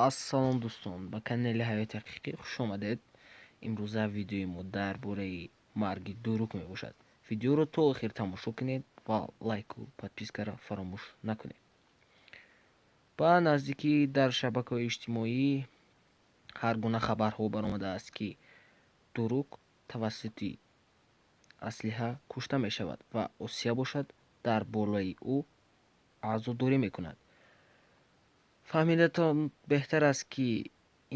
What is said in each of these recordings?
Ассалом, дӯстон, ба канали Ҳаёти ҳақиқӣ хуш омадед. Имрӯза видеои мо дар бораи марги Дурук мебошад. Видеоро то охир тамошо кунед ва лайку подпискаро фаромӯш накунед. Ба наздикӣ дар шабакаҳои иҷтимоӣ ҳар гуна хабарҳо баромадааст, ки Дурук тавассути аслиҳа кушта мешавад ва Осия бошад, дар болои ӯ аъзодорӣ мекунад. Фаҳмидатон беҳтар аст, ки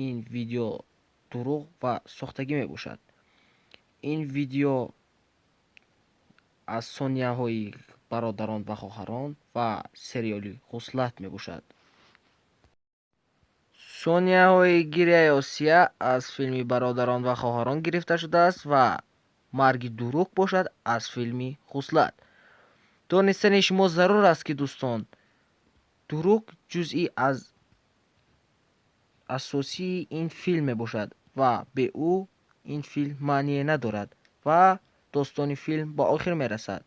ин видео дурӯғ ва сохтагӣ мебошад. Ин видео аз сонияҳои Бародарон ва хоҳарон ва сериали Ғуслат мебошад. Сонияҳои гиряи Осия аз филми Бародарон ва хоҳарон гирифта шудааст ва марги Дурук бошад, аз филми Ғуслат. Донистани шумо зарур аст, ки, дӯстон, Дурук ҷузъи аз асосии ин филм мебошад ва бе ӯ ин филм маъние надорад ва достони филм ба охир мерасад.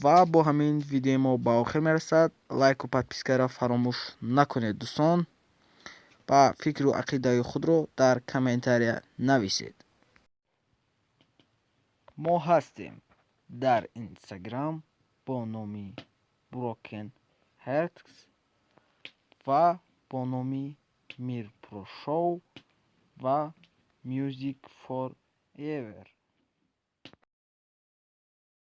Ва бо ҳамин видеои мо ба охир мерасад. Лайку подпискаро фаромӯш накунед, дӯстон, ва фикру ақидаи худро дар комментария нависед. Мо ҳастем дар Инстаграм бо номи Broken Hearts ва бо номи Мир Про Шоу ва Music for Ever.